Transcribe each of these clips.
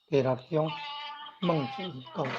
第六章，孟子告诫。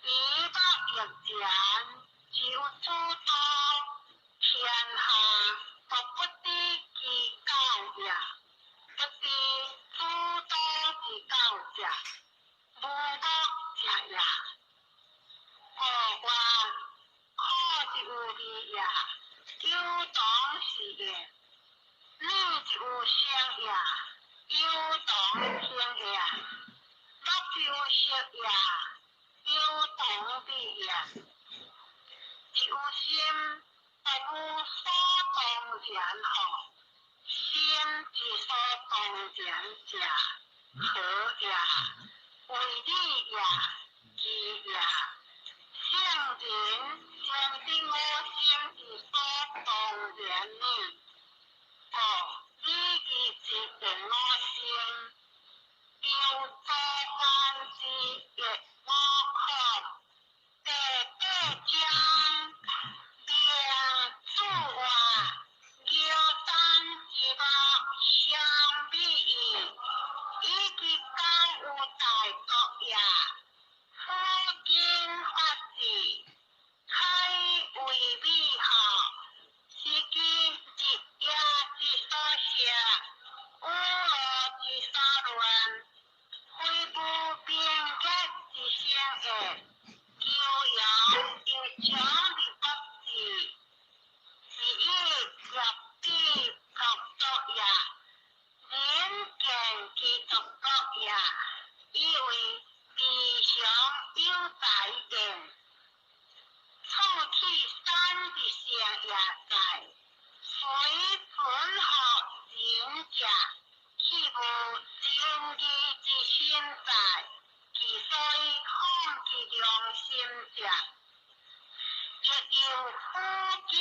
彼樂欲言之有諸道，天下獨不知其教也。不知諸道之教者，無樂者也。故曰：苦之有味也，有當是也；樂之有聲也，有當聽也；樂之有色也，有當美也。之有心，獨無所當然乎？心之所當然者，和也，為理也，義也。聖人誠知我心之所當然耳。故禮義之定我心，猶諸煩之役我苦。地八章，明主外，杳山之樂相比矣。以其講有大國也，夫今法治，開為美學，是其日夜之所涉，雨露之所潤，非無明月之星也。牛羊猶常而不治，是以業比國族也。人見其族國也，以為非常有才焉。處去山之性也在，雖分乎仁者，豈無仁義之心在？其所以放其良心者，亦猶斧斤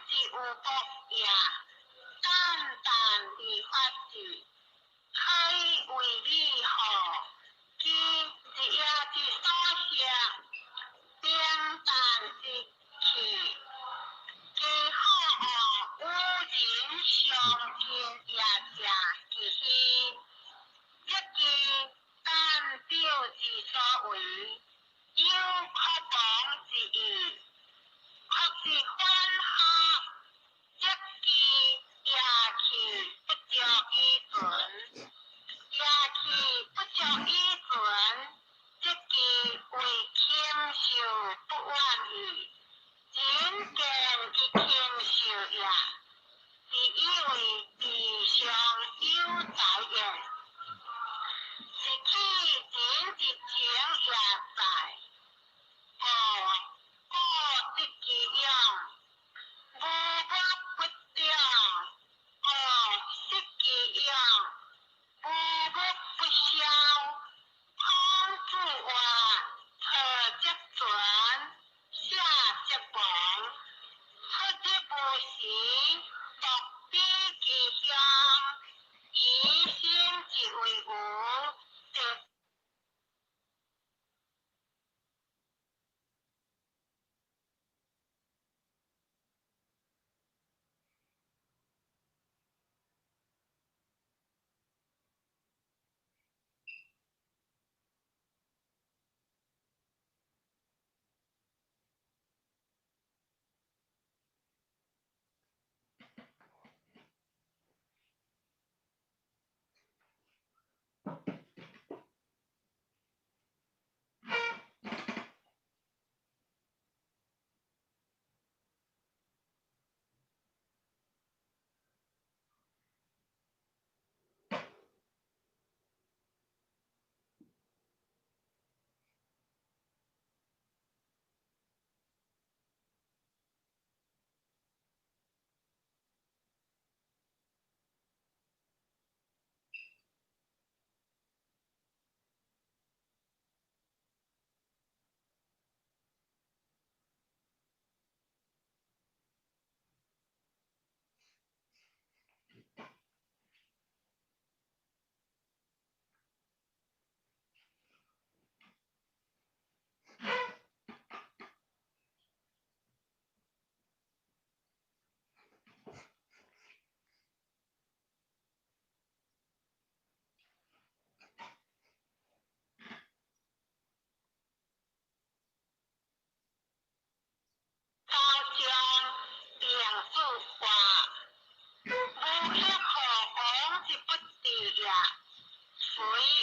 之有國也。簡單而法治，開為美學，其日夜之所涉，平淡之氣，其好惡與人相近也者，其虛。欲其膽表之所為，有可亡之意，確是反合，則其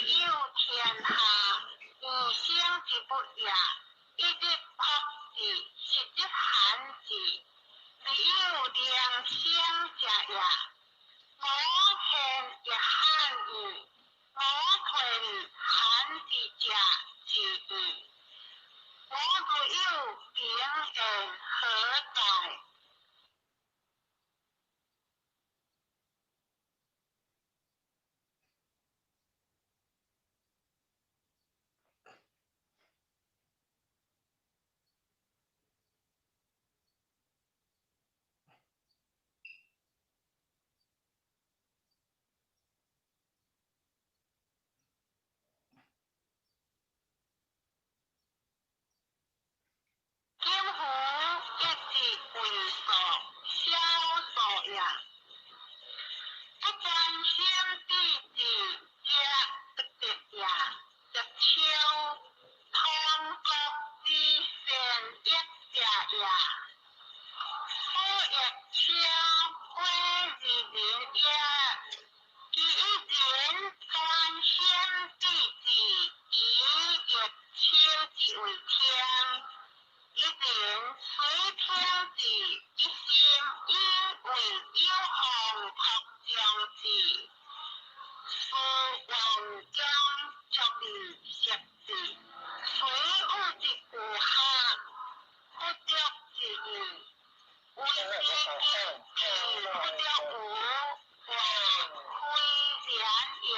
有天下，無生之不也。一日樸之，十日罕之，未有良生者也。我現亦罕矣，我退罕之者之矣。我如有平言何在？今夫一之為數，小數也。不專心致志者不得也。則超通國之善役者也。夫欲超非二人也，其一人專心致志，以欲超之為天；一人隨聽之，一心以為有妨擴張之。思萬將足以食之，雖有之舊客，不足之意。為之之不得無，或非然也。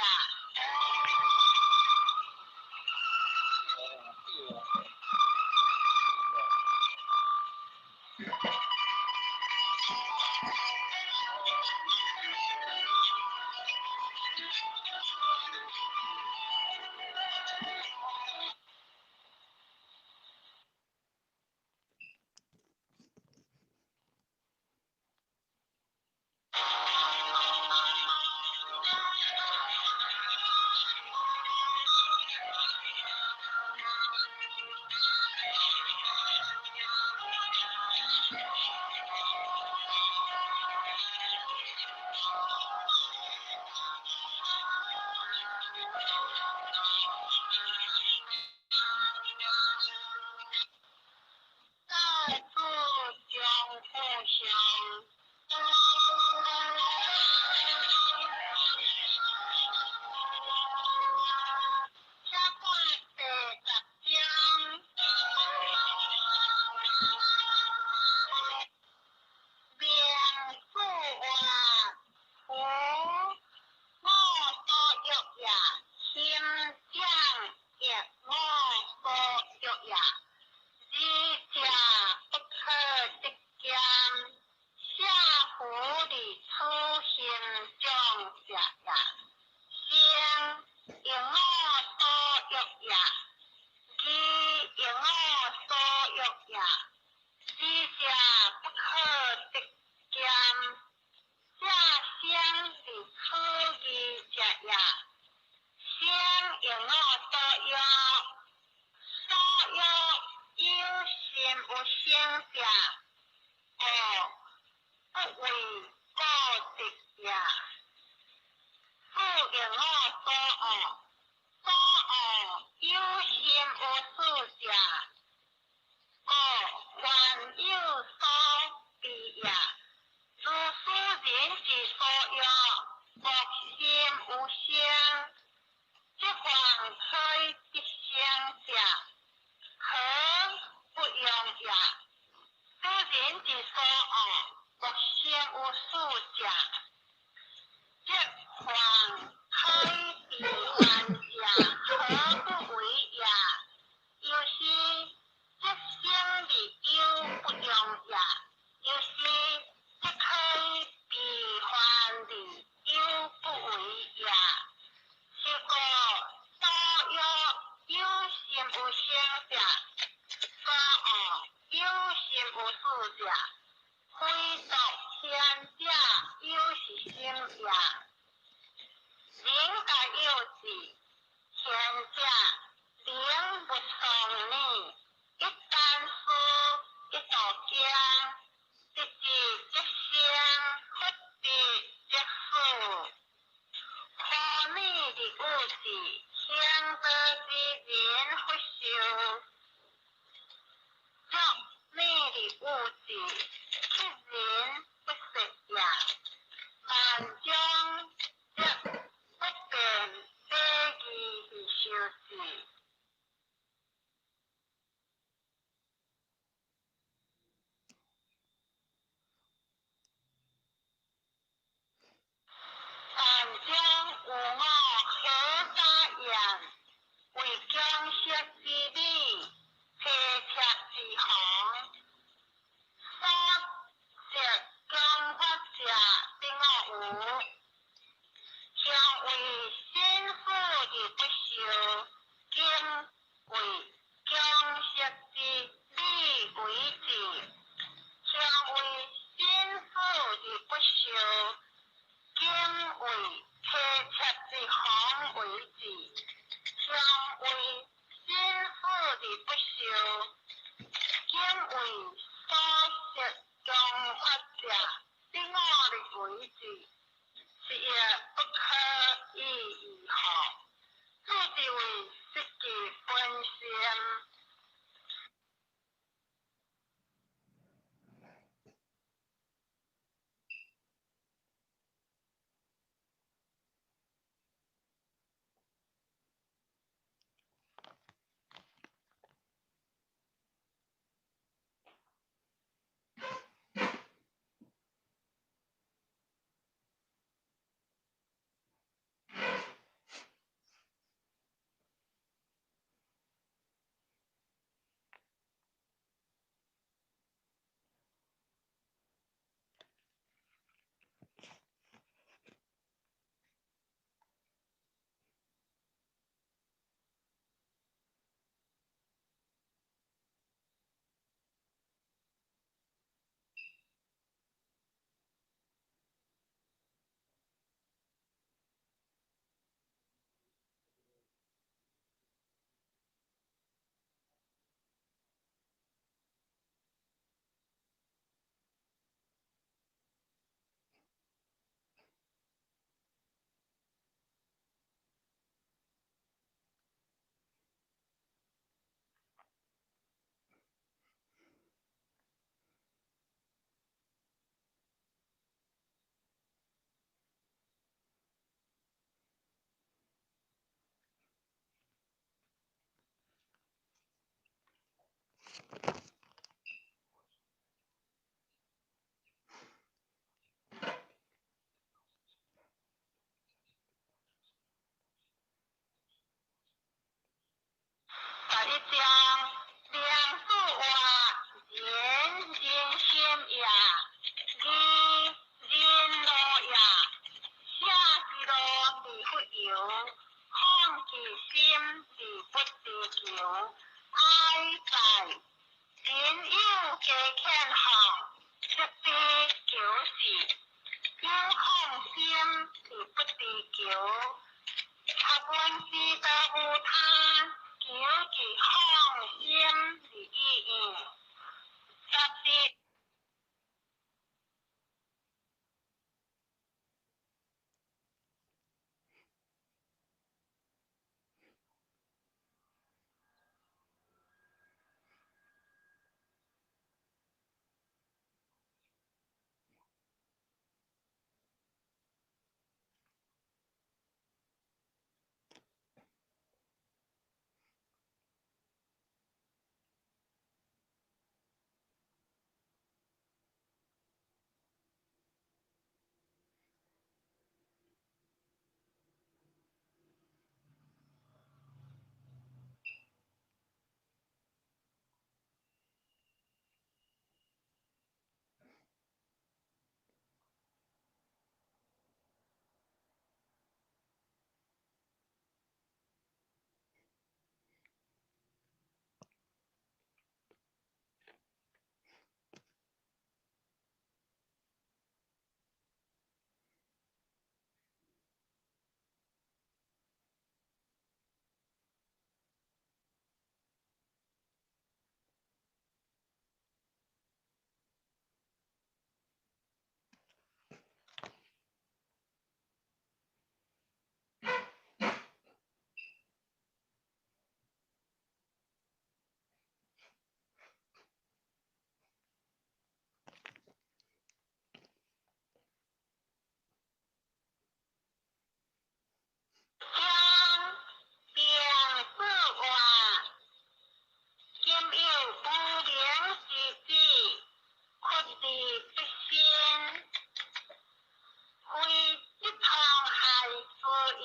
再次將故鄉。這段第十章。明子曰：夫我所欲也，行將亦我所欲也。二者不可得兼，舍夫離此行將者也。行亦我所欲也，義亦我所欲也。二者不可得兼，舍生離此義者也。生亦我所欲，所欲有心有生者，故不為過得也。死亦我所惡，所惡有心有死者，故還有所避也。如斯人之所欲，莫心有生，則還可以得生者，何不用也？此人之所惡，莫心有死者，則還可以避患者，何不為也？由是則生而有不用也。由是則可以避患而有不為也。是故所欲有心有生者，所惡有心有死者，非獨天者有是心也。人皆有之，賢者能不從呢？一箪食，一道羹，得之則生，不得則死。何呢而有之？行道之人弗受著美的物質，乞人不說也。萬將則不辨禮義而修治。萬將有我何大言？為強色之美，凄切之行，所說講法者比我有。向為心腹而不受，敬為強色之美為治。向為心腹而不受，敬為凄切之行為治。向為心腹而不受，敬為所說講法者比我的為治，是亦不可以已學。此是為失其本心。11章，良子活，仁仁心也，義仁路也。捨其路而弗遊，放其心而不追求。哀哉！人有加譴項，則非求是；有放心而不追求，學問之道無他，求其放心而已矣。十四。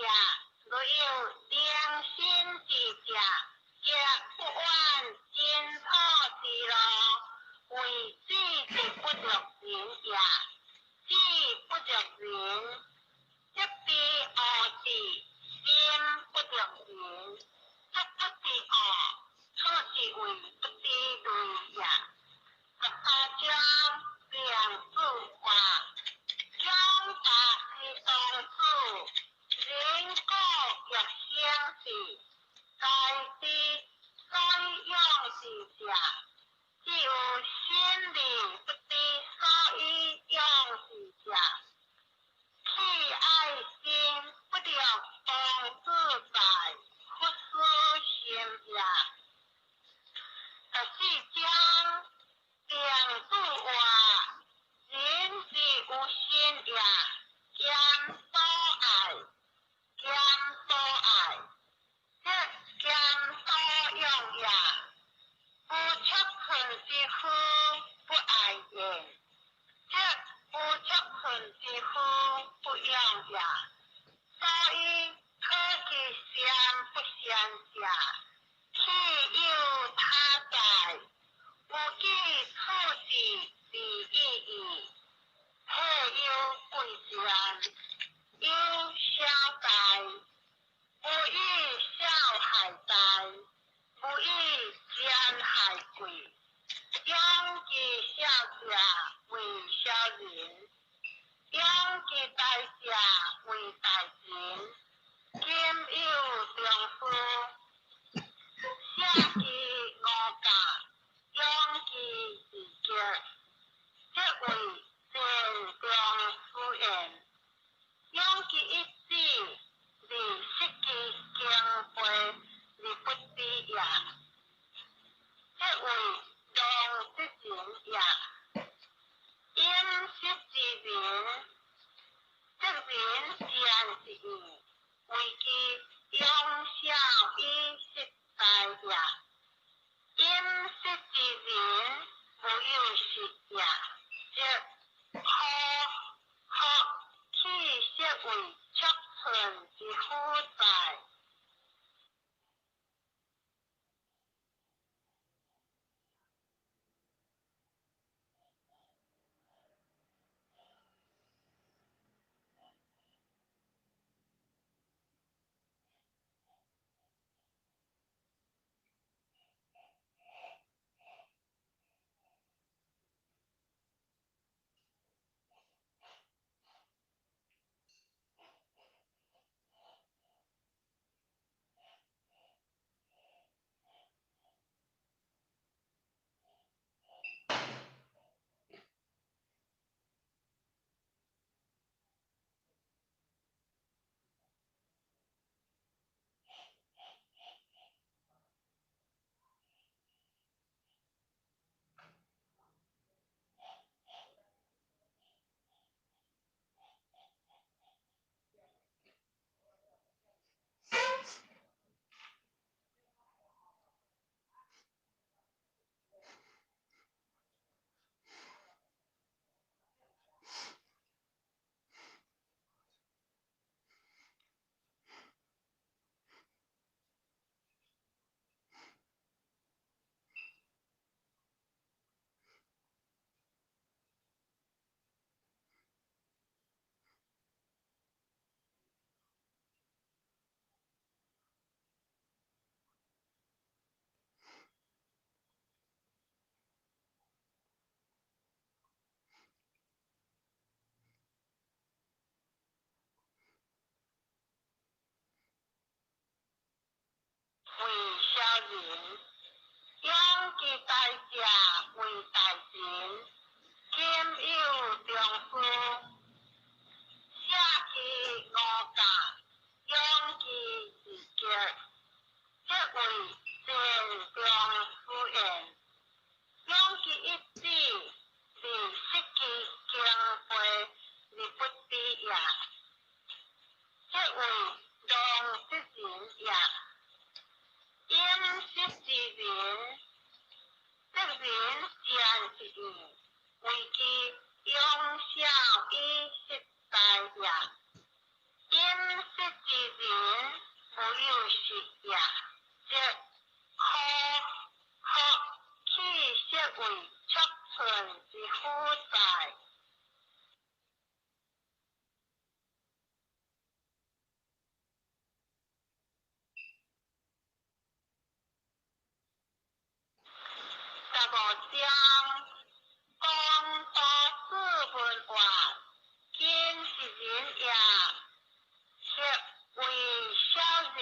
無有靈心智者，則不遠真土之路，為智之不著人也。智不著人，則非悟智；心不著人，則不知悟。此是謂不知類也。18章孟子話：長大之當子，人故欲生智，在知所以養之者，只有心理不知所以養之者，棄愛心不著當子在，弗思心也。14章孟子話：人之有心也，兼所愛，兼所愛，則兼所用也。無尺寸之夫不愛言，則無尺寸之夫不用也。所以可其善不善者，豈有他哉？有記處事之意義，彼有貴賤，有小哉？無以小害大，無以賤害貴。養其小者為小人，養其大者為大人。今有中書，寫其五教，養其二極，則為善中書言。養其一子，而失其經背而不知也，則為狼之人也。飲食之民，則民賤之義，為其養小以失大也。飲食之民，無有食也，則可可豈適為尺寸之夫哉？為小人，養其大者為大人。今有中書，寫其五教，養其二極，則為善中書言。養其一子，而失其經背而不知也，則為狼之人也。飲食之民，則民賤之義，為其養小以失大也。飲食之民，實也，則可學氣息為尺寸之夫哉？15章，講多子問曰：今是仁也，或為小仁，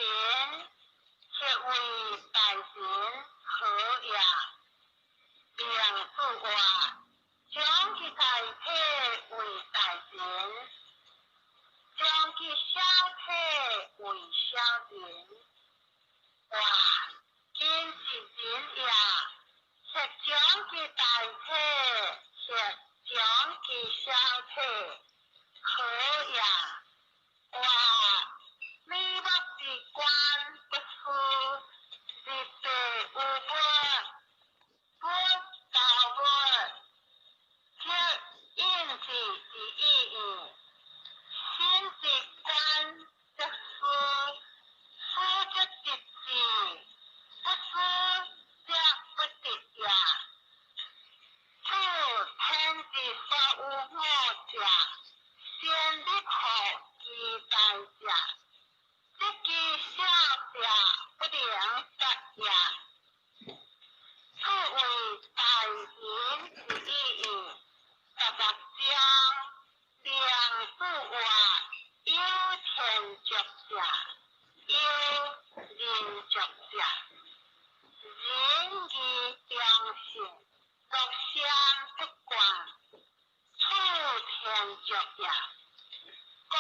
或為大仁，何也？孟子曰：將其大體為大仁，將其小體為小仁。曰：今是仁也，或將其大體，或將其小體，何也？曰：美目之觀不思，日地有物，不造物，則應之之意矣。心之觀則思，思則得之，不思則不得也。處天之所有我者，先立乎其大者，則其小者不能達也。此謂大仁之意矣。16章，孟子曰：有天爵者，有人爵者。仁義忠信，樂善不慣，處天爵也。公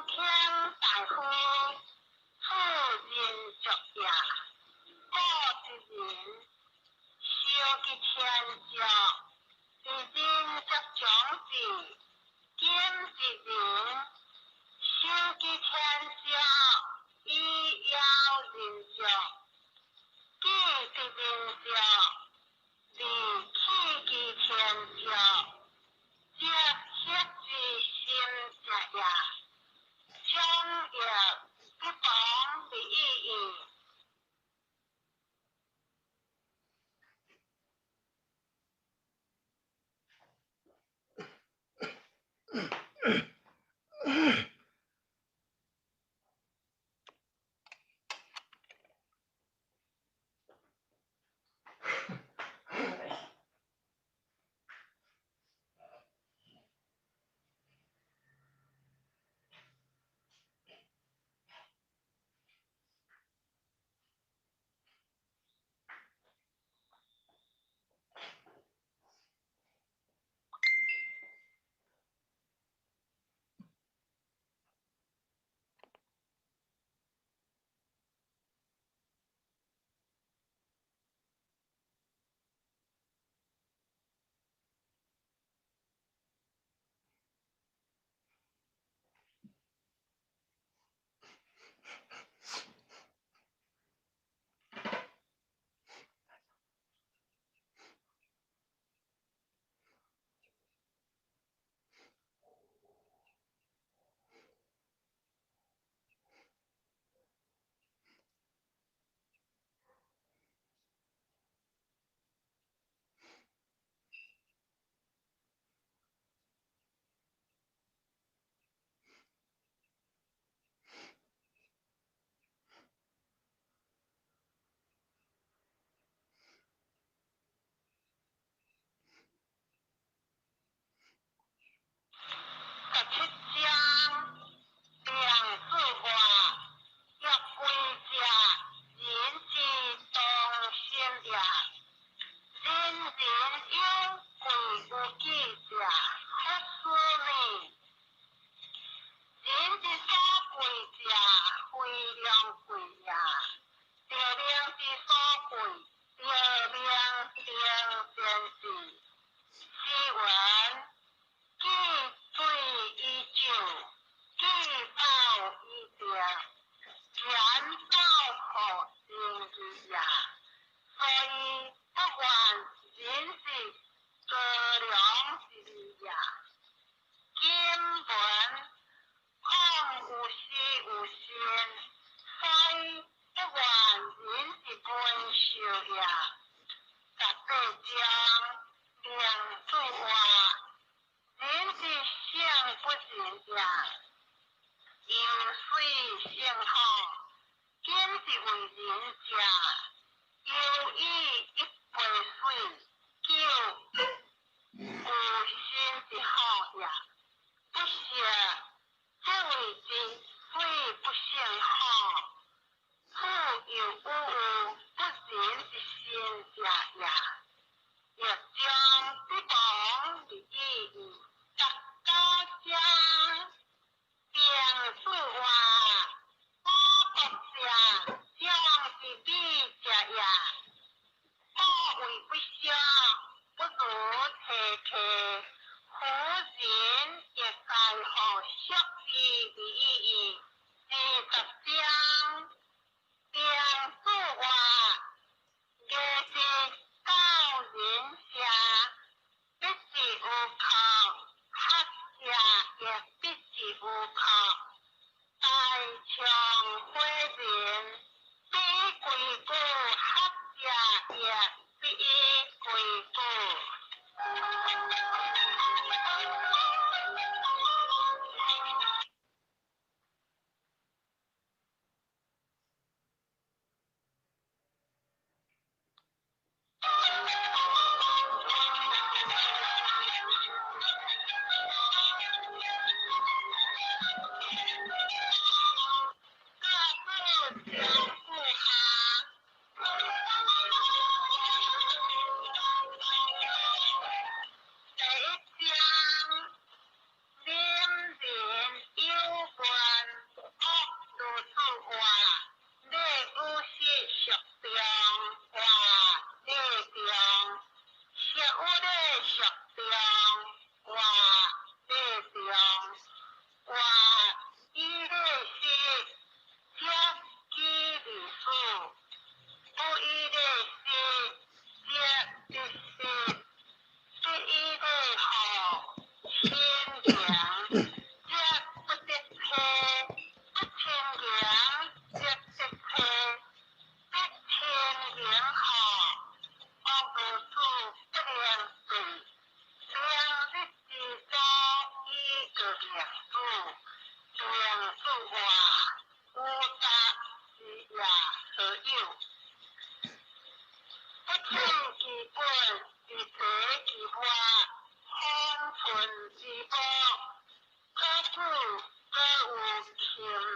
卿大夫，處人爵也。古之人，受其天爵，佇人則長之；今之人，受其天爵，以邀人爵。既得人爵，而棄其天爵，則失之心者也。將欲必亡之意矣。者，猶以一杯水救有身之好也。不惜，這為之水不勝好。此猶有不仁之心者也。欲將之亡而已矣。19章，兵子話：我國者，將之比者也。可謂不肖，不如提客。夫人亦該何惜之而已矣。20章，兵子話：藝之教人者，必是有靠；學者亦必是有靠。大長詼人，必以規矩；學者亦必以規矩。各自照顧下。第一章，啉人有願，惡如此話，禮與實屬中，話禮中，實與禮屬中，話禮中，話以禮實，則己而死；不以禮實，則得失。不以禮好，親情，則不得批；不親情，則得批；不親情好，惡如此不能對。明日之早，以告明主。明主話：有達之也何有？不取其本，而擇其末，方寸之薄，可久可有勤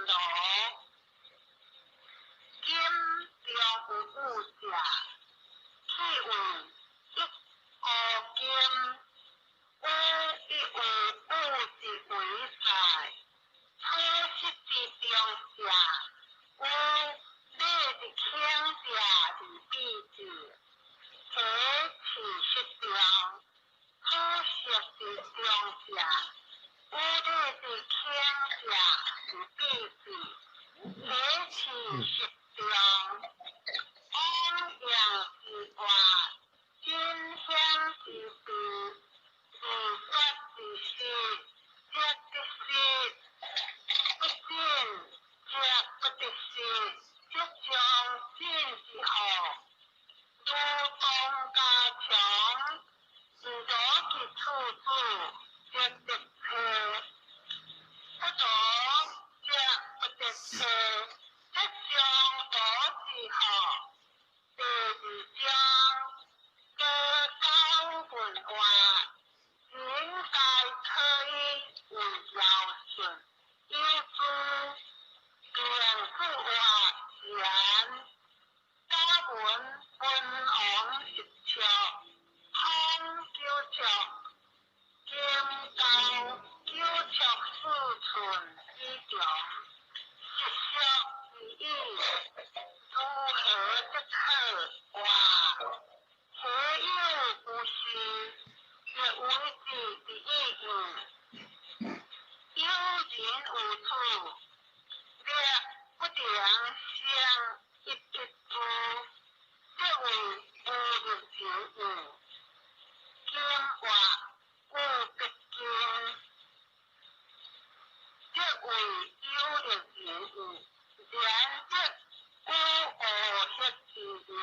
勞。金中有武者，氣為一烏金；武亦有武之為在。此失之中者，有禮之輕者而比之，彼其失中；此失之中者，有禮之輕者而比之，彼其失中。枉揚之話，真險之地，自決之失，則得失；不進則不得失，則將進之好。如東加強，毋奪其處子，則得批；不奪則不得批，則將奪之好。第二章，高教文話，人皆可以為堯舜，有諸兵子話言，甲文文王10尺，方9尺，今高9尺4寸以長，實屬而已。如何得可話？何有無事，亦為之而已矣。有人有處，力不能勝一一諸，則為無力之矣。今話有不敬，則為有力之矣。然則有惡血之任。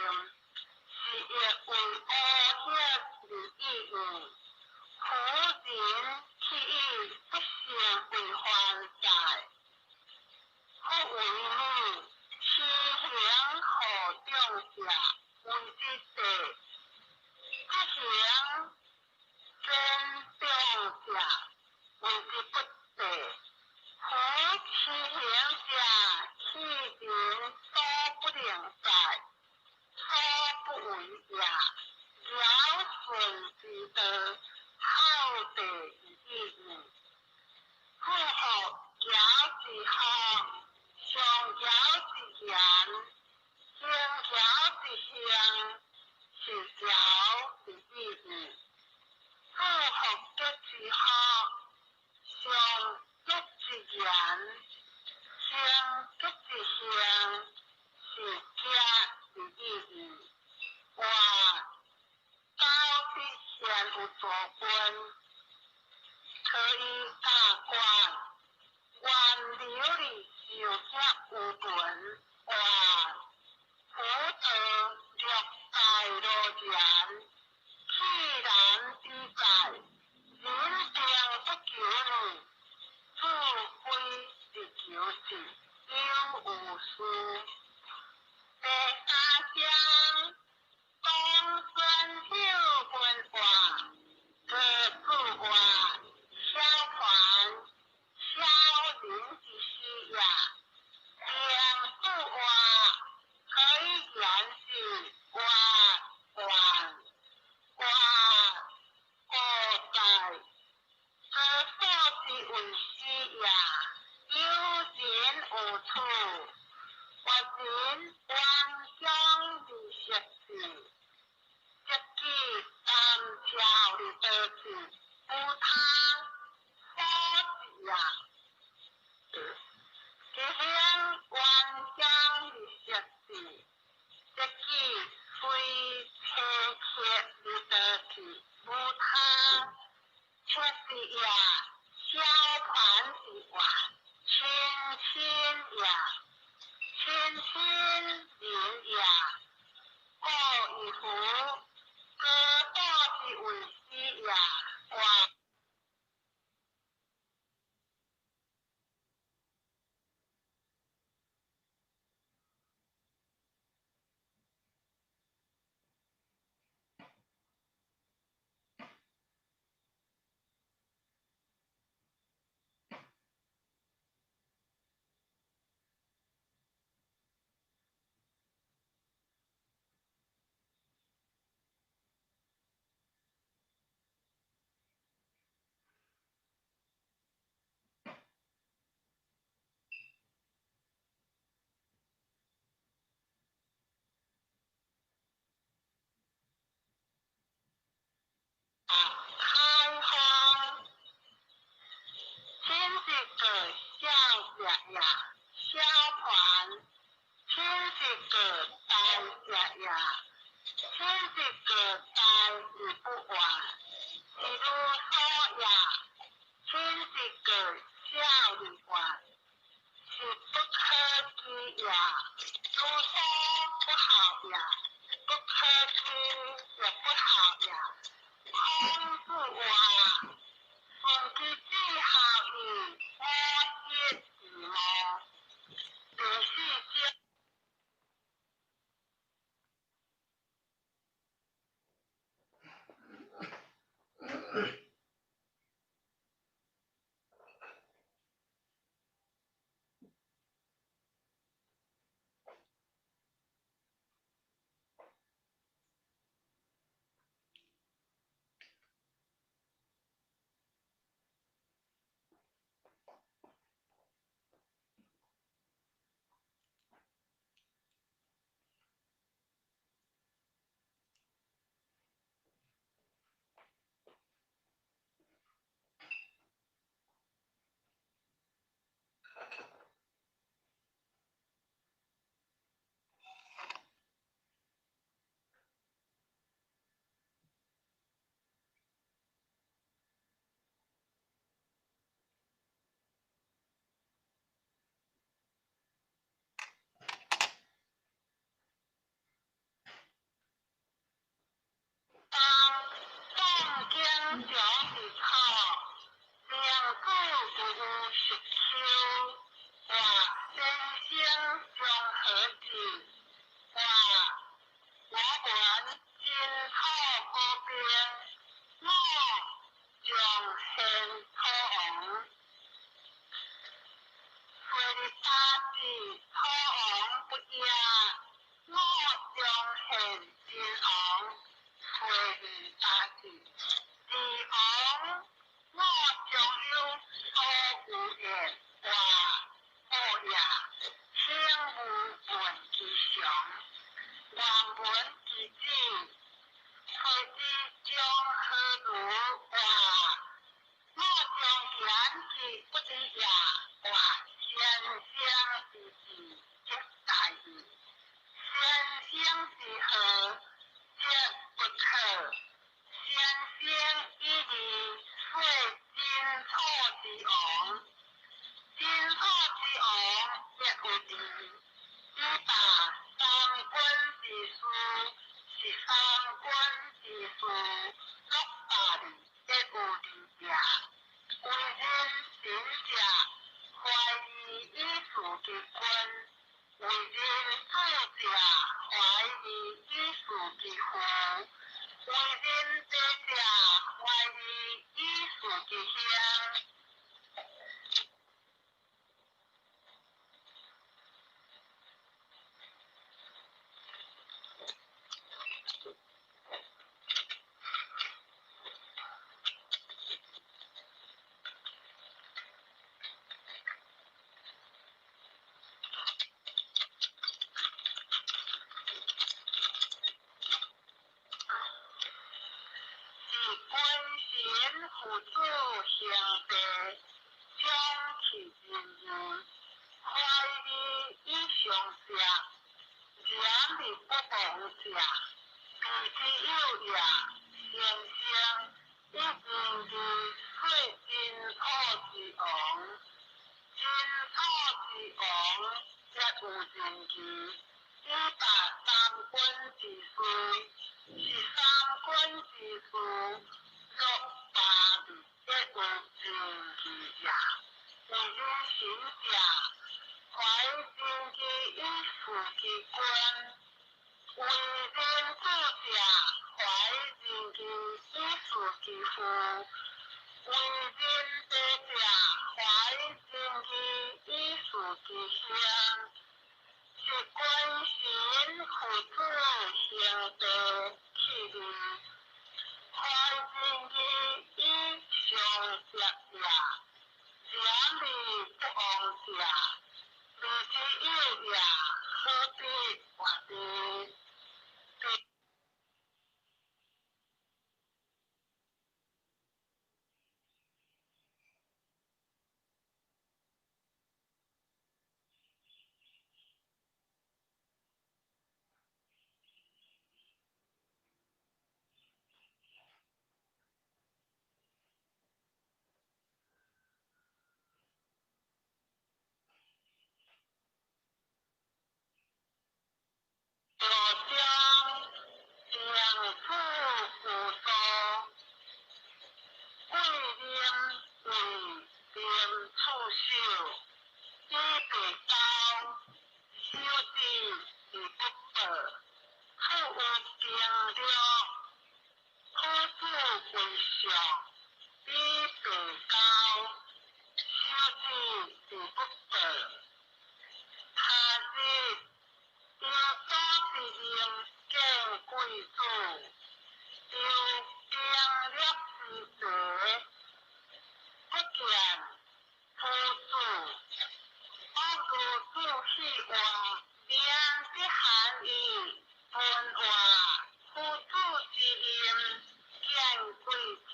行橋之行，是橋之意義。祝福結之福，上吉之言，行吉之行，是吉之意義。活九得現有助君，可以教官，源流裡受者有文，活福德六大樂言，既然之在，人定不求呢？自非日求是，有有事。第三章，公孫秀文化，各自活小團小人之始也。兩句話可以言是活願活何在？何所之為師也？有人有處，活人冤鄉而食之，積己擔朝而得之，無他所之也。其行冤鄉而食之，積己非車客而得之，無他切之也。小盤之活，親親也，親親人也。故以乎何所之為師也？活。開放，親是個小食也，小盤；親是個大食也，親是個大而不活，是如所也。親是個小而活，是不可知也。如所不好也，不可知也不好也。孔子話：順其志效義，我失自無。第四章。當宋景祥之草，明子有食秋，活先生中和志，活我原真楚高兵，我将献楚王。岁日八字，楚王不也，我将献晋王。岁日八字，二王我将有所有言，活好也，请勿问。其常。愿闻其子，何之将何如话？莫将贤之不知也。话先生之志，则大义。先生之好，则不可。先生以义说晋楚之王，晋楚之王亦有义，以罢三军之事，是三军之事，乐百亦有义也。为人臣者，怀义以事其君；为人子者，怀义以事其父；为人弟者，怀义以事其兄。是君臣父子兄弟，长去仁义，怀义以上者，严而不亡者，义之有也。先生以仁义说晋楚之王，晋楚之王亦有仁义，以罢三军之事，是三军之事，乐百亦有仁义也。为人臣者，怀仁义以事其君；为人子者，怀仁义以事其父；为人弟者，怀仁义以事其兄。是君臣父子兄弟去义，怀仁义以上者也。严而不亡者，义之有也，何必活之？六章，两子有数，贵人为连处首，以地高，守之而不报，处有兵略，夫子为上，以地高，守之而不报。下日，由祖之命见贵子，由兵略之才，不见夫子。恶如子戏话，言之含义，分话夫子之命见贵子，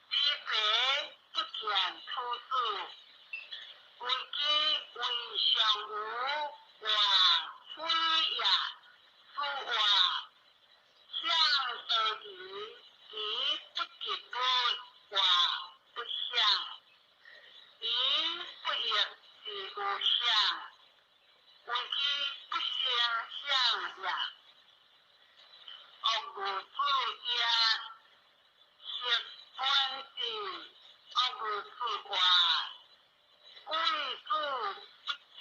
之才不见夫子。为其为上无话非也，此话向得义，而不及物，话不响；而不欲是有响，为其不成响也。恶如子也，昔君子，恶如子话，贵子不得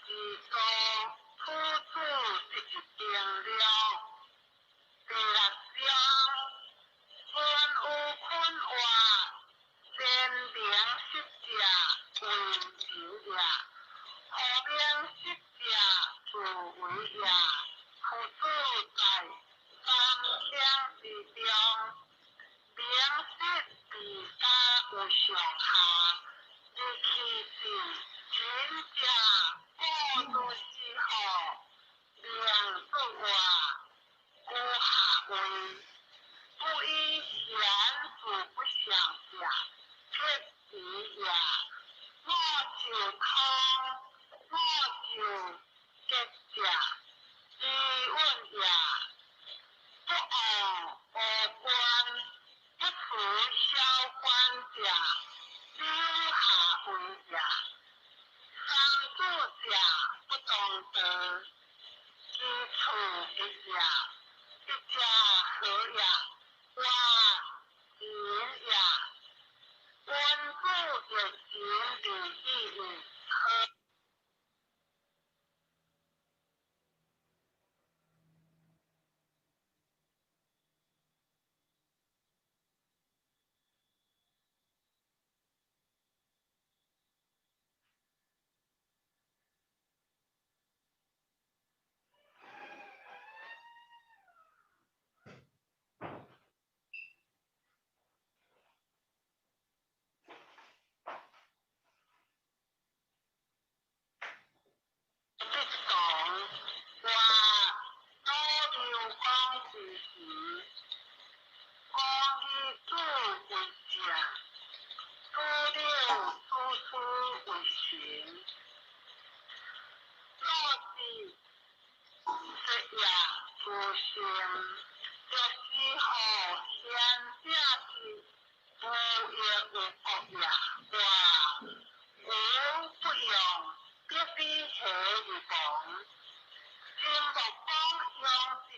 之数，夫子得一兵略。第六章，孙有坤话，先明失者为仁也，后明失者自为也。夫子在三乡之中，明失比家有上下，而其事仁者过如是好，明自性，若是予賢者知，無亦有國也。哇！吾不用，必非何而亡。秦穆公用之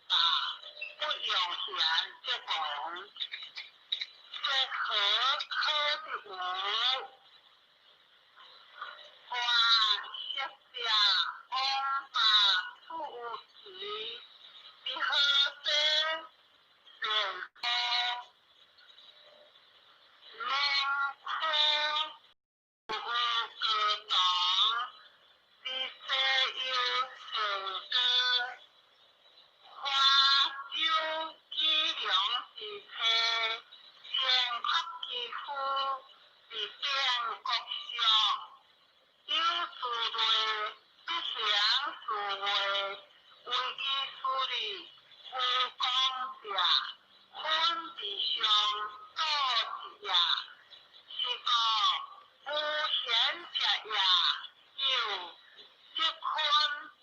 大，不用賢則亡。這何可之有？華昔者王霸處有其，伫何地便都農區有高堂，伫西有成都，華州舉梁之妻，前國之夫，佇變國上，有事類，必行事話，為其事利，無功者，分地上道一也。是故無賢者也，有則坤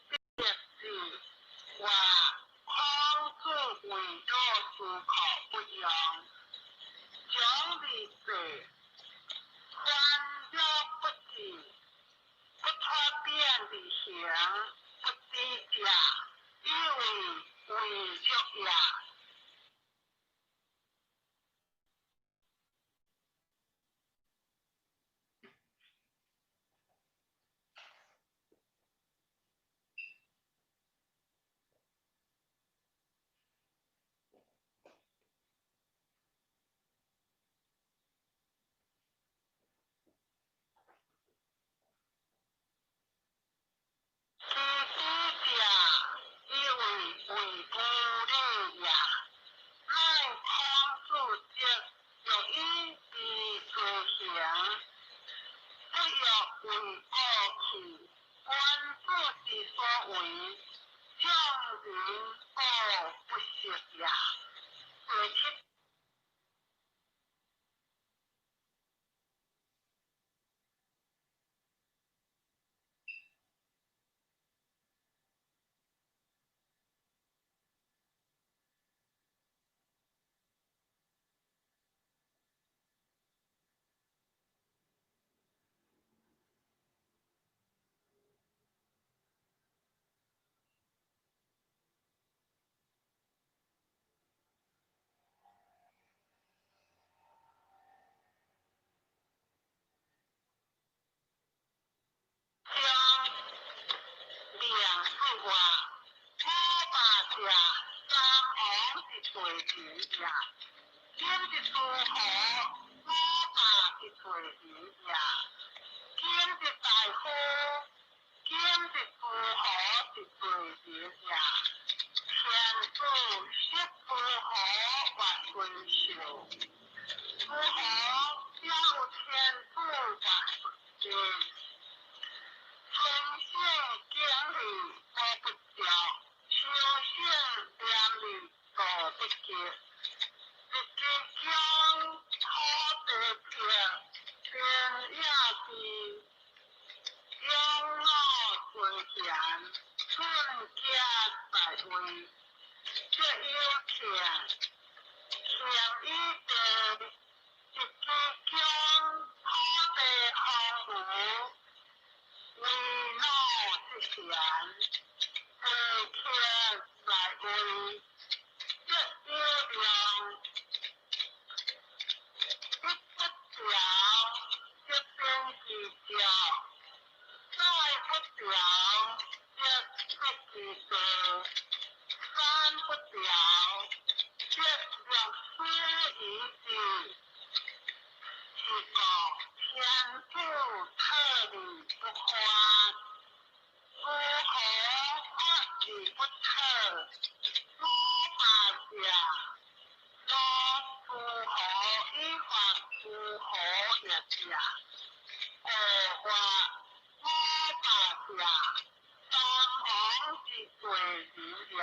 必死。話孔子為老師可不用，將而廢，煩擾不治，不脫變而行，不知者，以為為樂也。其知者，以為為無禮也。乃孔子則欲以知自行，不欲為過去。君子之所為，眾人固不識也。第七。章量子話，五霸者，三王之罪人也；今之諸侯，五霸之罪人也；今之大夫，今之諸侯之罪人也。天子識諸侯或君受，諸侯也有天子或不敬。春性經理無不照，秋性廉理道不及。日之將土地平，天也知，養老尊賢，順家在位，則有天，天以地，日之將土地荒蕪，為老之賢，地天在位，則有量。一不調，則變其調；再不調，則失其地；三不調，則若失於治。是故天子特禮不發，諸侯發而不特。五霸者，若諸侯以發諸侯也者，二發五霸者，三王之罪人也。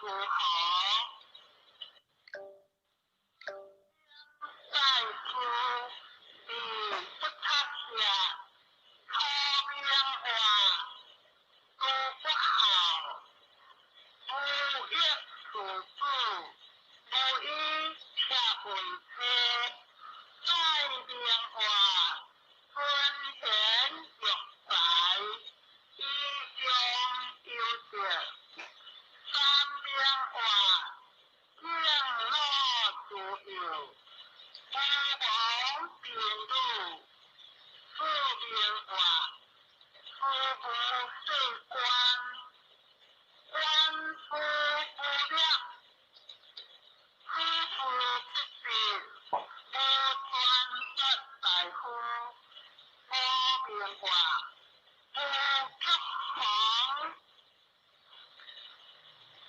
諸侯。在书伫不测下，出名活，诸不孝，无益事主，无以赤为妻。在名活，尊贤育才，以忠有德。三名活，敬老慈幼，无亡贫女。四名活，师无世官，官夫不了，夫妇不必，无专德大夫，无名活，无吉祥，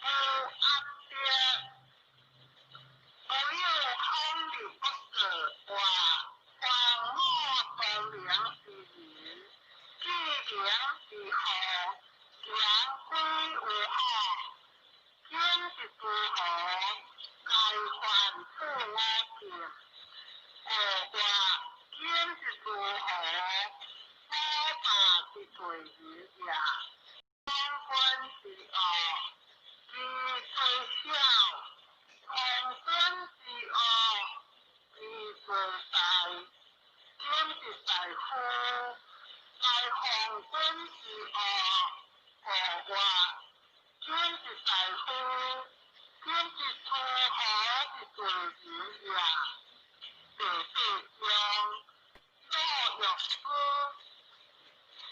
无压德，无有风流不过活，还我聪明之人，智明之后，言归有好，今日诸侯，该还赐我剑。五活，今日诸侯，我爸之罪人也。将军之恶，其虽小；从军之恶，其虽大。今日大夫，来奉君之恶。五活，今日大夫，今日诸侯之罪人也。第八章，左乐师，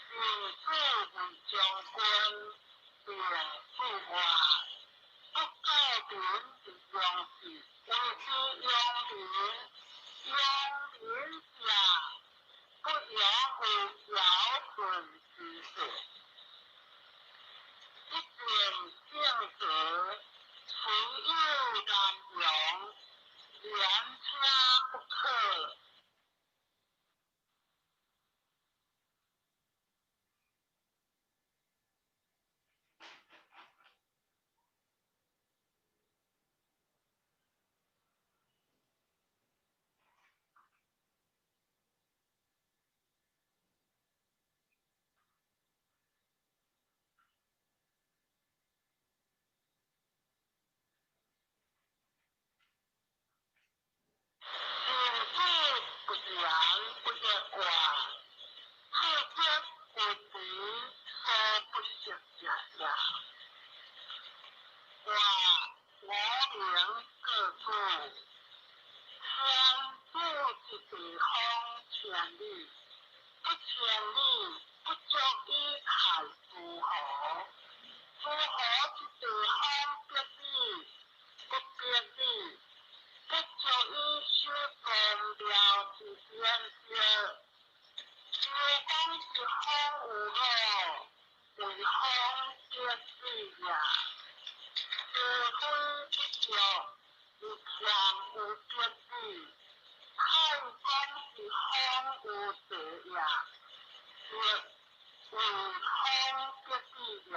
行子为将军，并主外，不告民之用事，为之用民，用民者，不用有尧舜之事。一见正德，虽有难容，言车不可。君子不言不曰卦，智者有其所不识者也。卦无名各主，天主之地方千里，不千里，不足以害诸侯。诸侯之地方百里，不百里，不足以修宗庙之典籍。周公之风有鲁，为风得水也。是非不足，以谦有别子。太公之风有地也，亦为风得子也。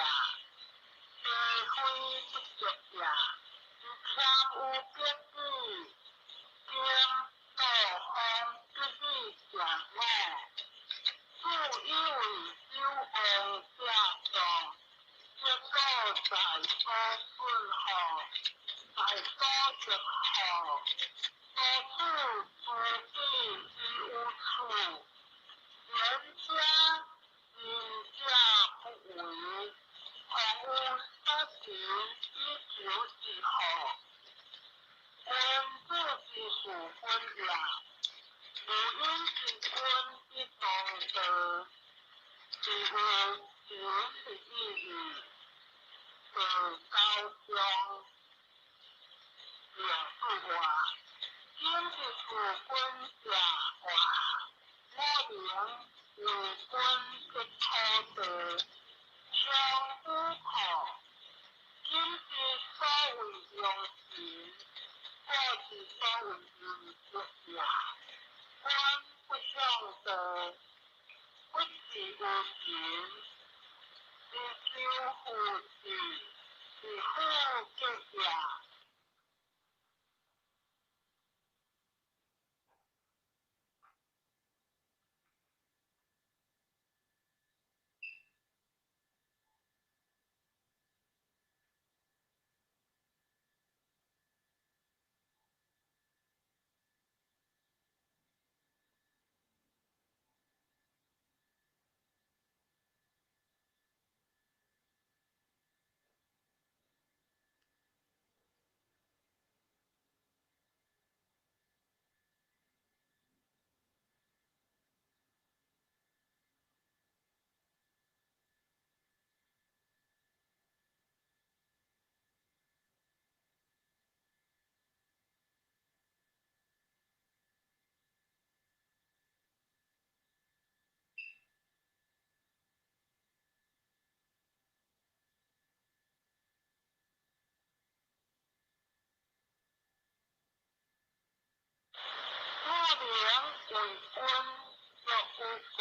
是非不足也，以谦有别子。今道风得子正我，自以为有王者壮，结果在所顺乎，在所得乎，多处诸己以有处，言者仁者不为，况有所求以求之乎？君子之事君也，无因之君以当道，是谓仁的意义。第九章，两句话，今日事君者卦，我名为君之土地，相与可。今之所谓用神，古之所谓仁德也。君不向道，不是有神，是求夫子，是好結也。主能為君，若有國，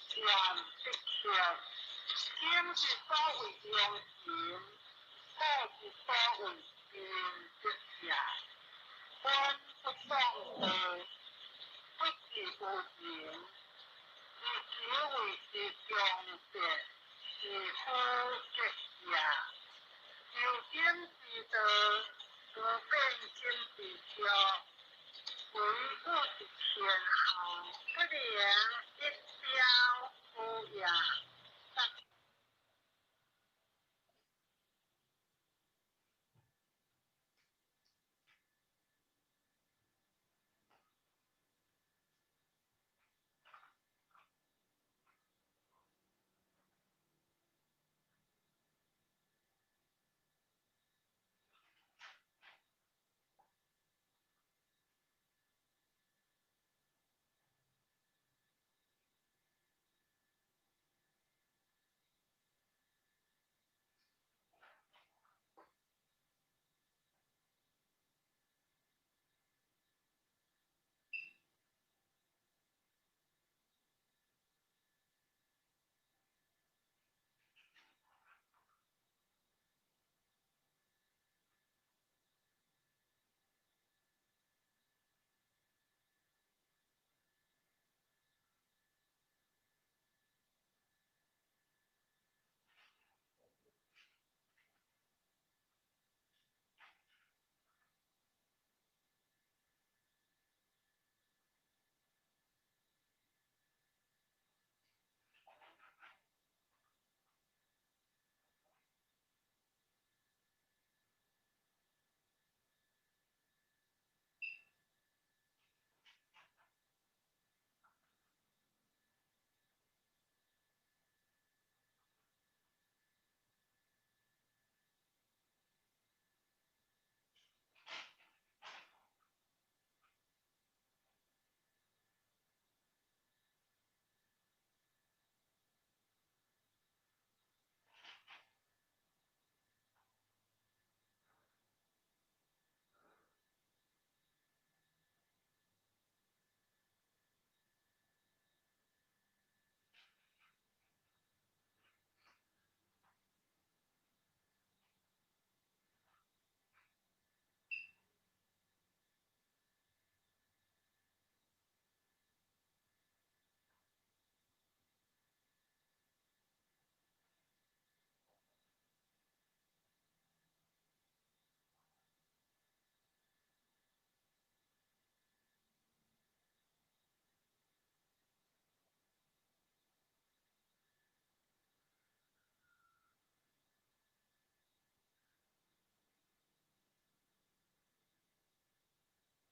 善必克。今之所謂忠臣，古之所謂仁德也。君不喪道，不治無仁，而其為之忠德，是好結也。由今之道，不變今之俗。唯有一天下，不能一朝好也。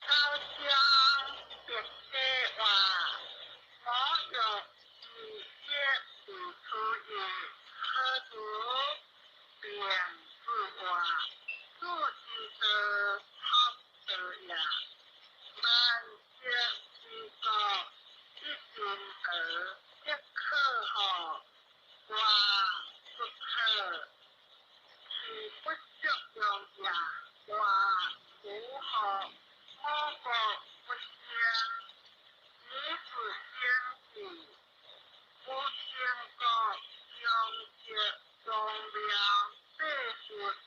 高香別說話，我欲以些自出也，何足便自話，主之道，合道也。萬節之國，一盡德，則可乎？外不可，其不足用也。外無何，我國不興，女子先古，無先國，用節宗廟，百佛。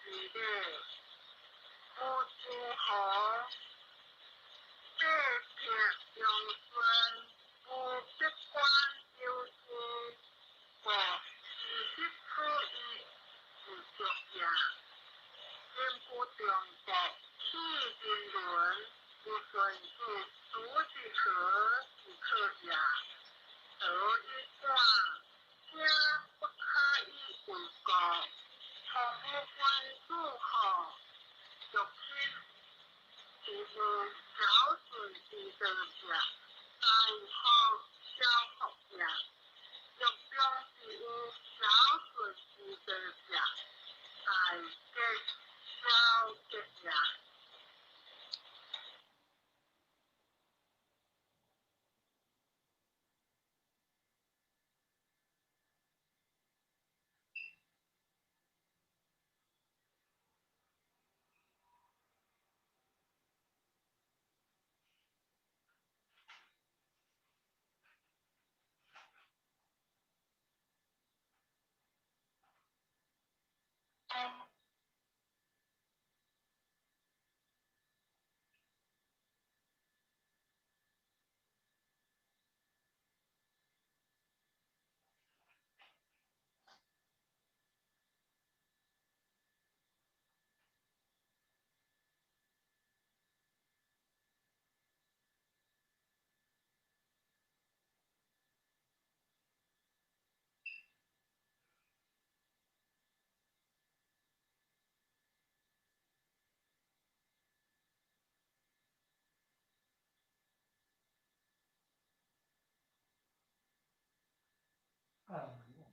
啊某，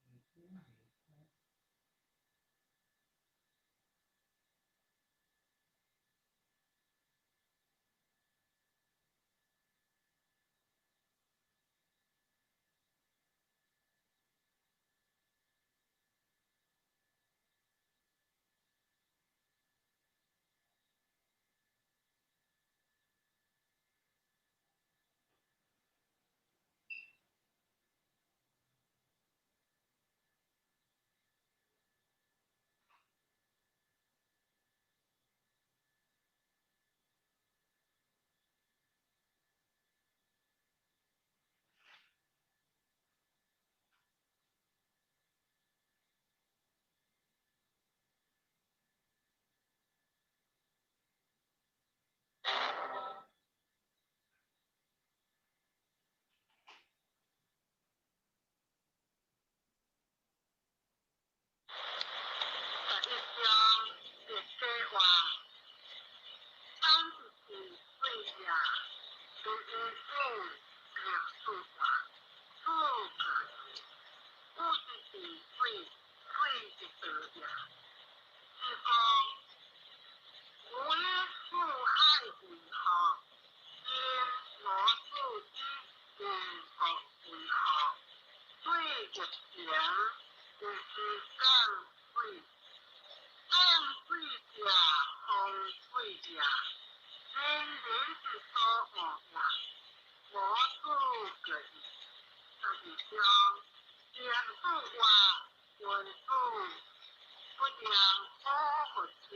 袂煮袂煮。 11章一节话，当一时对也，第一子描述话，主个有一时对对一道也，是讲吾以四海为学，因我主以天国为学，对一前就是讲对。降水者，风水者，人人之所恶也。我主个伊。12章，言主话，文主不良保护者。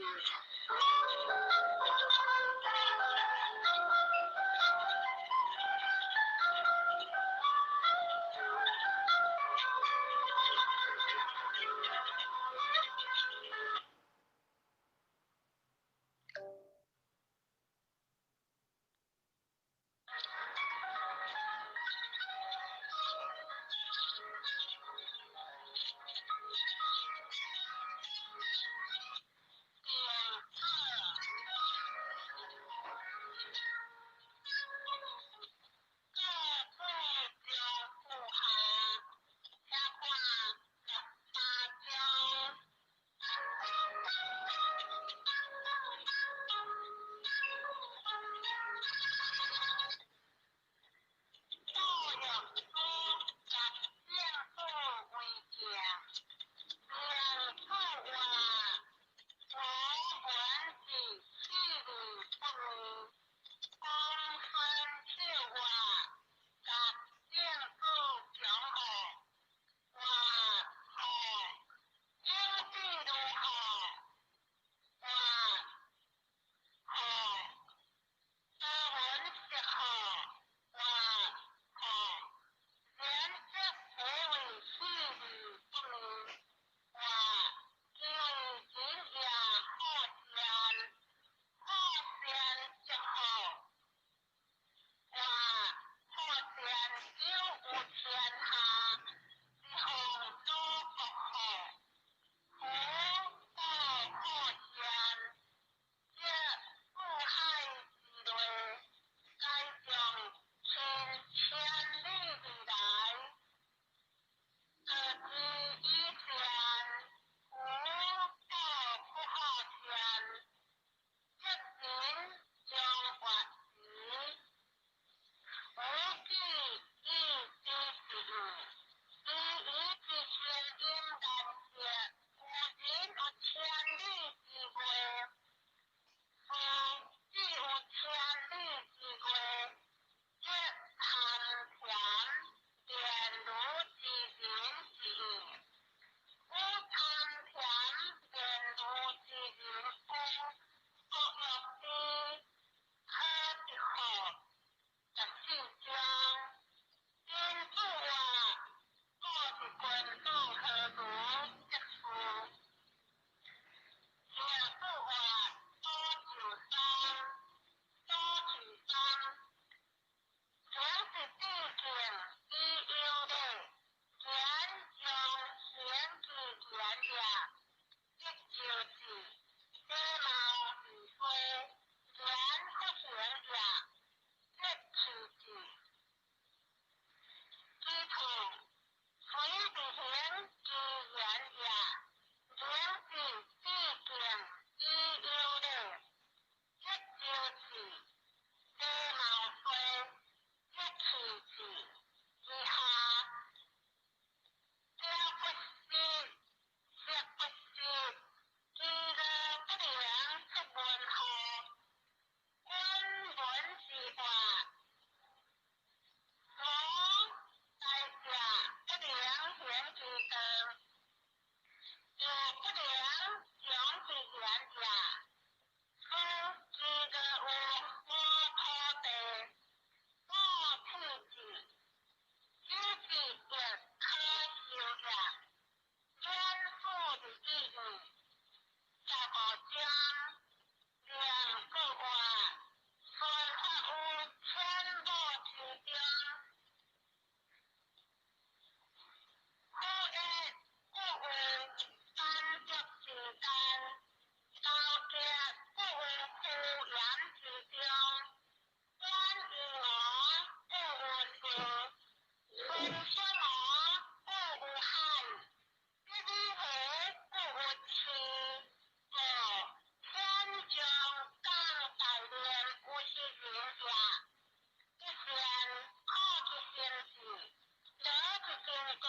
國，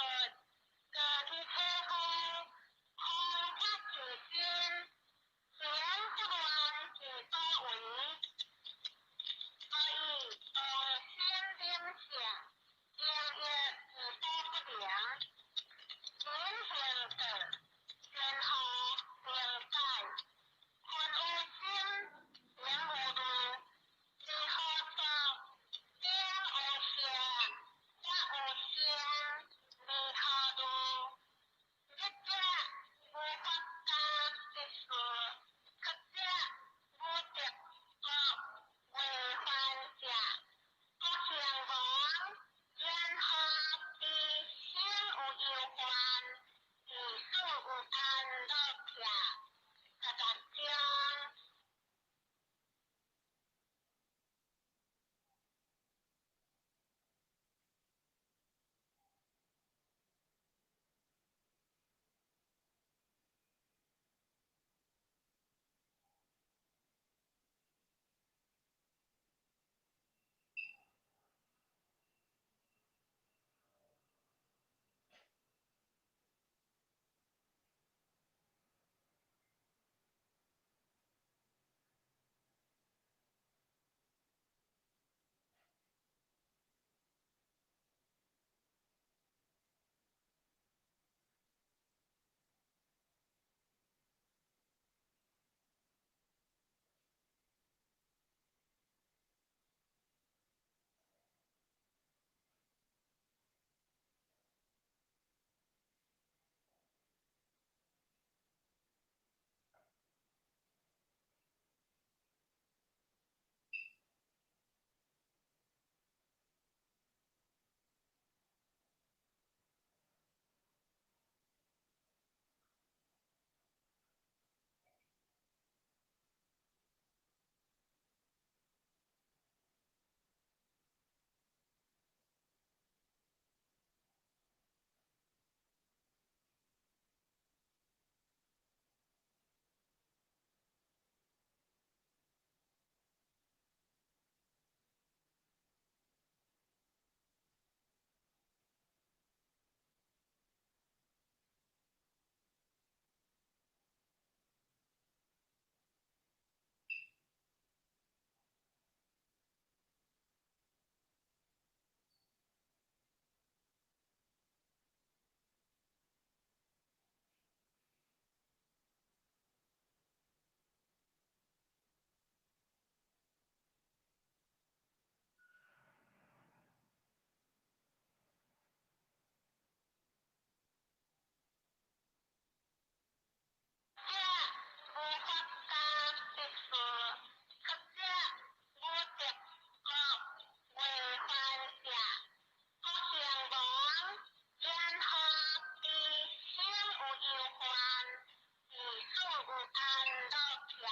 過去體會，空發其心，行不亂其所為，所以動心忍性，行業其所不能，人行道，天下能解，君有心，言有路，如何作？頂有聲，法有聲，如何路？一者無法家之事，他者無得國違反者，國興亡，言何之心有憂患，以事有安樂者，十六章。者無法家之事，他者無得國違反者，國興亡，言何之心有憂患，以事有安樂者。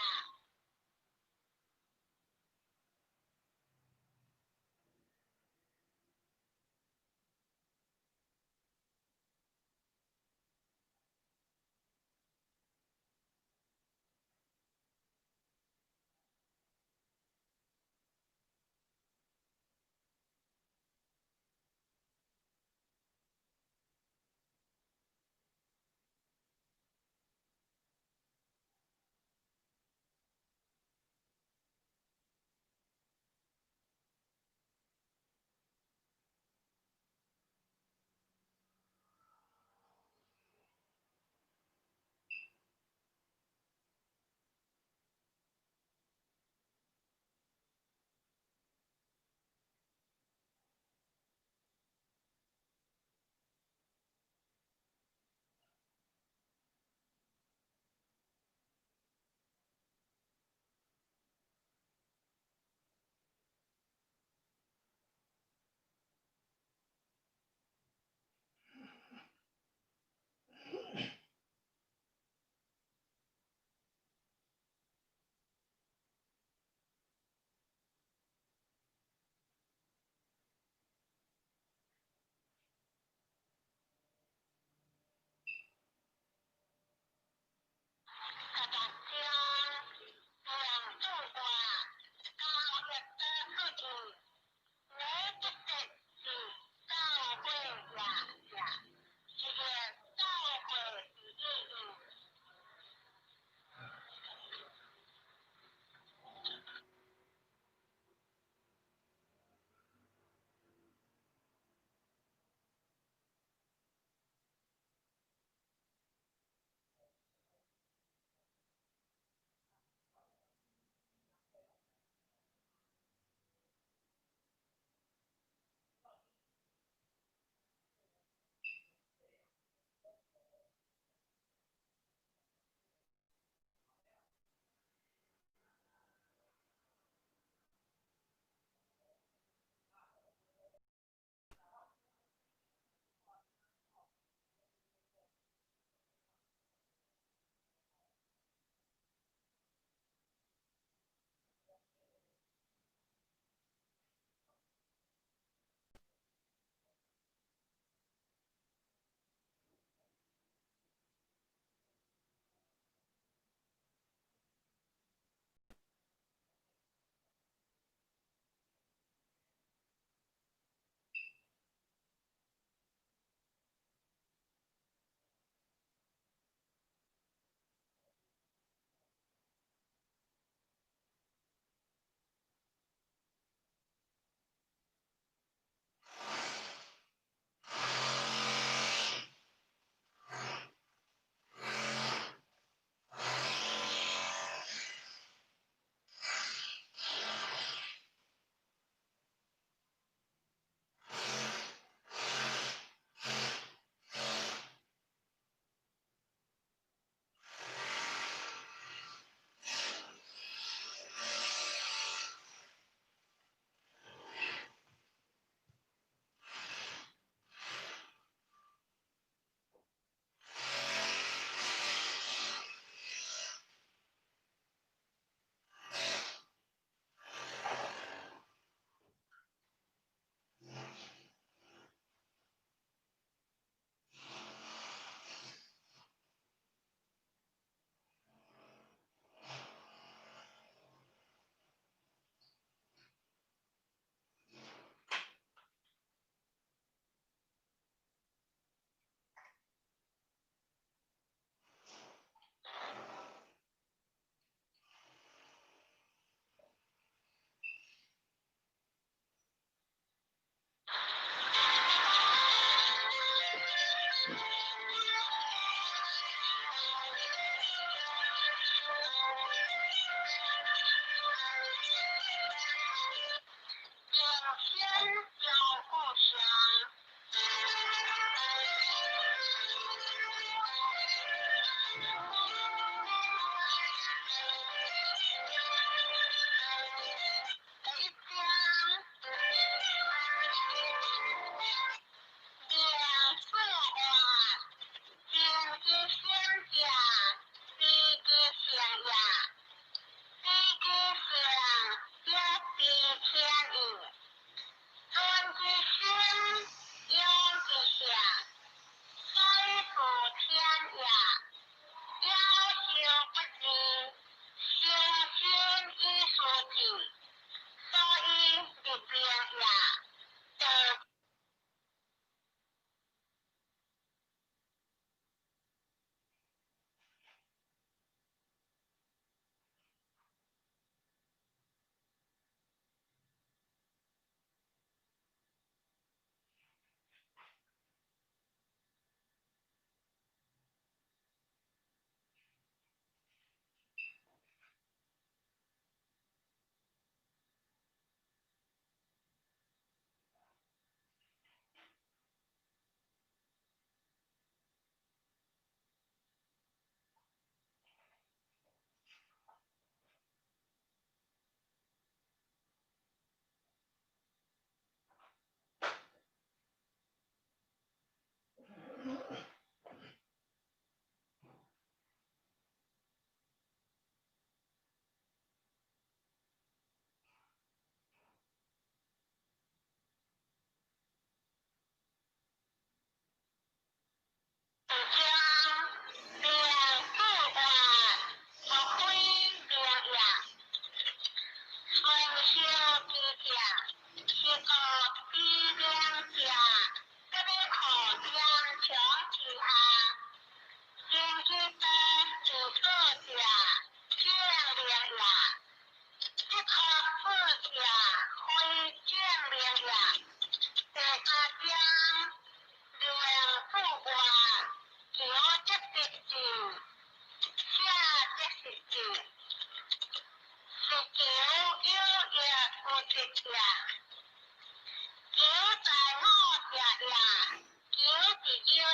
有道，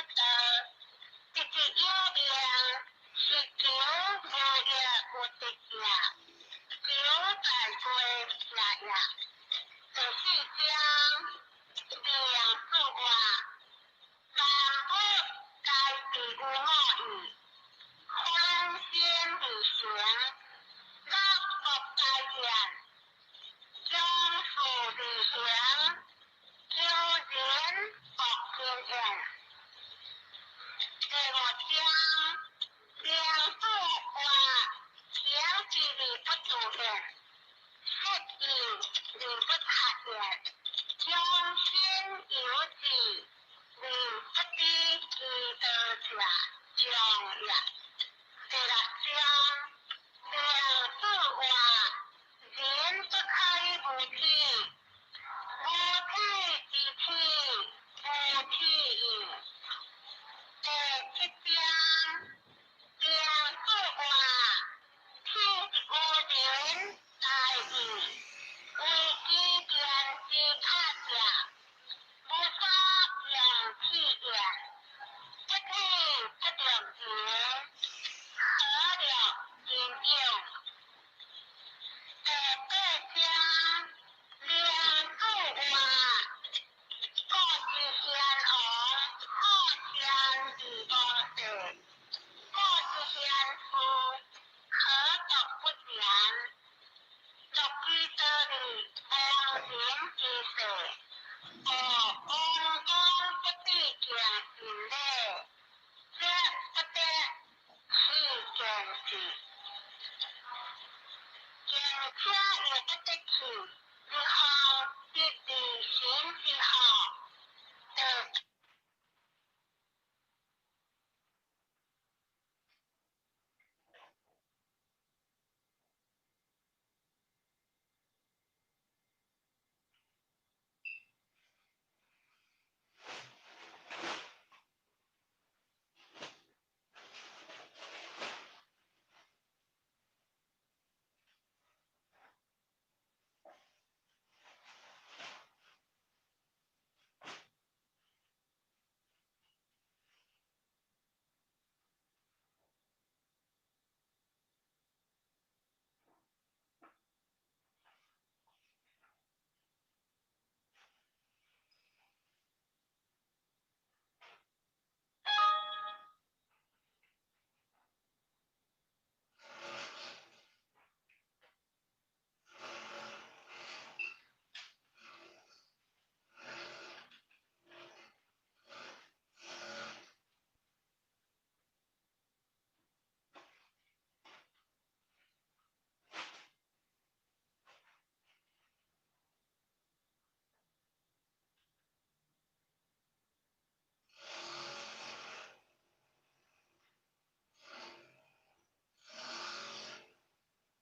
得之有命，是求無欲有得也，求大過者也。第四章，名字活，萬物皆備有五義，反身而成，六不該言，將事而行，求仁莫近焉。第五章，名字活，行之而不住焉，失意而不察焉，將心有志，而不知其道者，將也。第六章，名字活，人不可以無體，無體之體，無體義。第七章，名字活，體有仁大義，為機變之拍者，無所用體焉，不體不著仁，何樂仁勇？第八章，名字活，古之先王，好善而無世；古之賢士，何獨不然？樂其道義，忘人之世；故王公不知敬神禮，則不得棄見事。兼且又不得去，日後得離神之好，第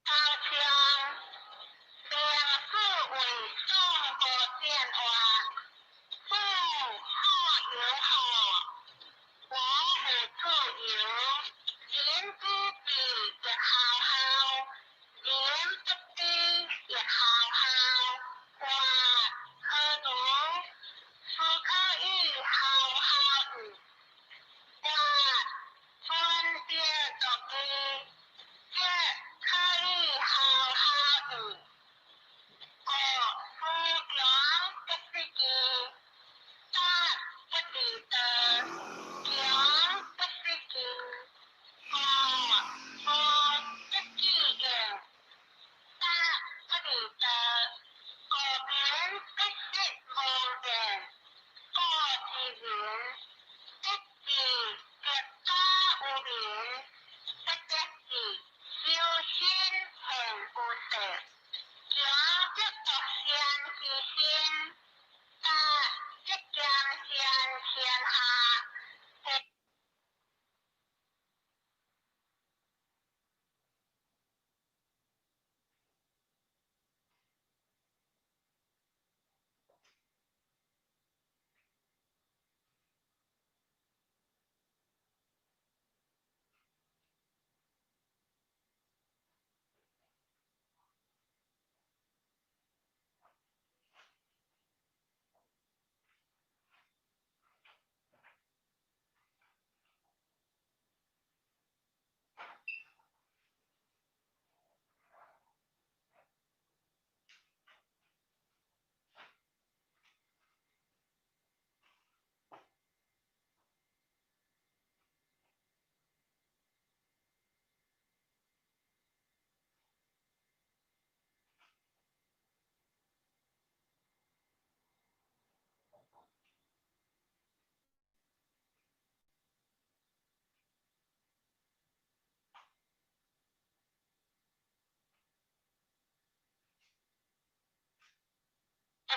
九章，名字為宋無變化，子好有好，無有自由，人之智亦浩浩，人不知亦浩浩。活何如？斯可以浩浩矣。活分別作義，則可以浩浩矣。故思強不失義，達不離道，強不失義，故思不記言，達不離道，故民不識無言，故之人不知得家有名，不得志修身現有世，強則獨善其身，達則兼善天下。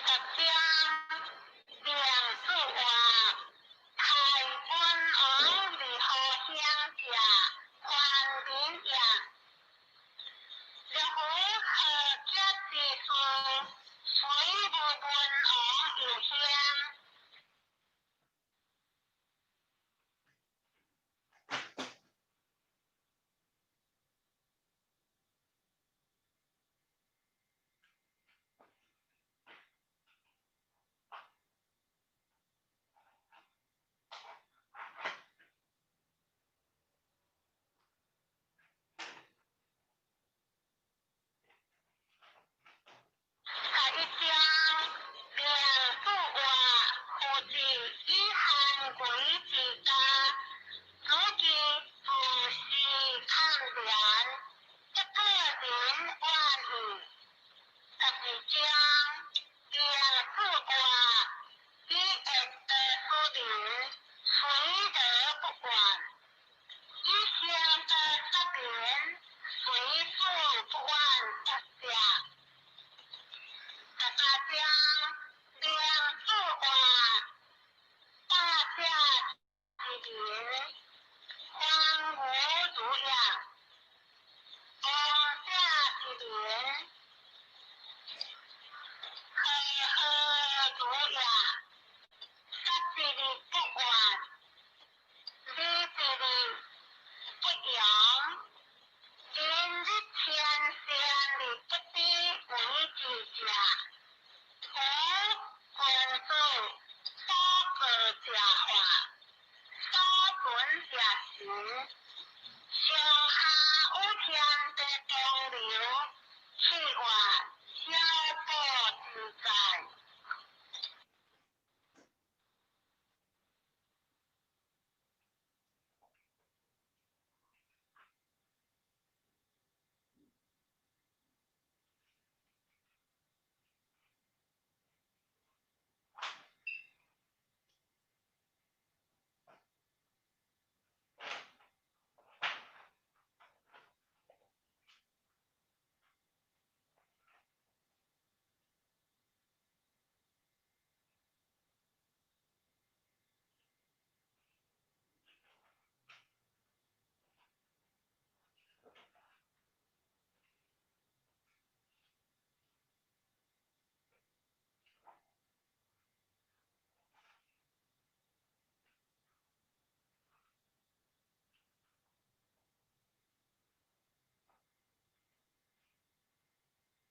十章，明主活，刣文王而何乡者，還民也。若夫何結之事，雖無文王有興。十一章，明主活，夫子以韓貴之家，主其自私抗廉，不個人怨意。十二章，明主活，以言得斯民，隨樂不怨；以行得失民，隨事不怨得者。十三章，明主活，大赦之民，荒蕪如也；王者之民，赫赫如也。殺一日不怨，禮一日不揚。人日天生而不知為之者，夫君子所過者化，所存者神。上下與天地同流，氣活小寶之哉。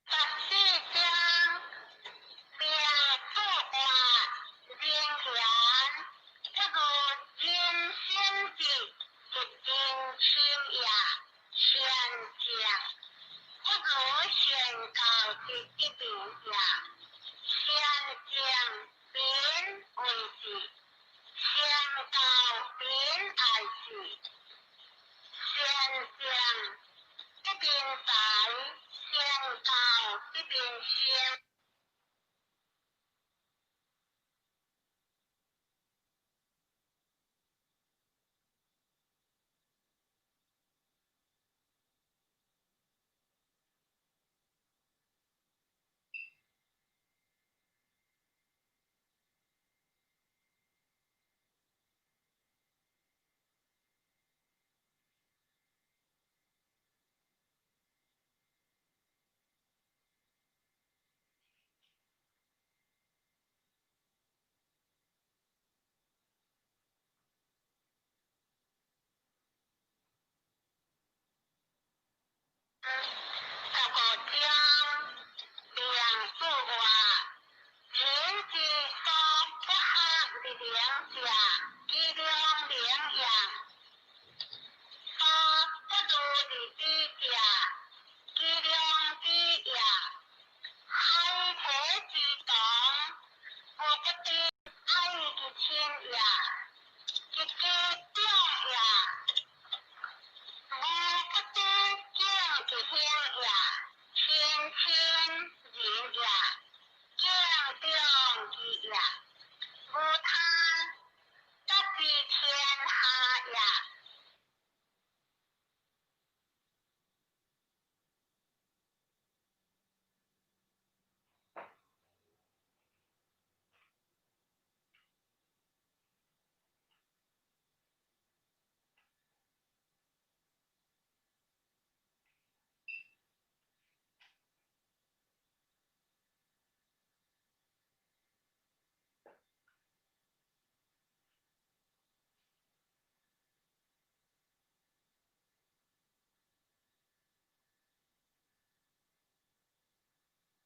十四章，明主活，仁賢，不如人心智，一人心也；善政，不如善教之得民也。善政民為治，善教民愛治。善政得民財，善教得民生。十五章，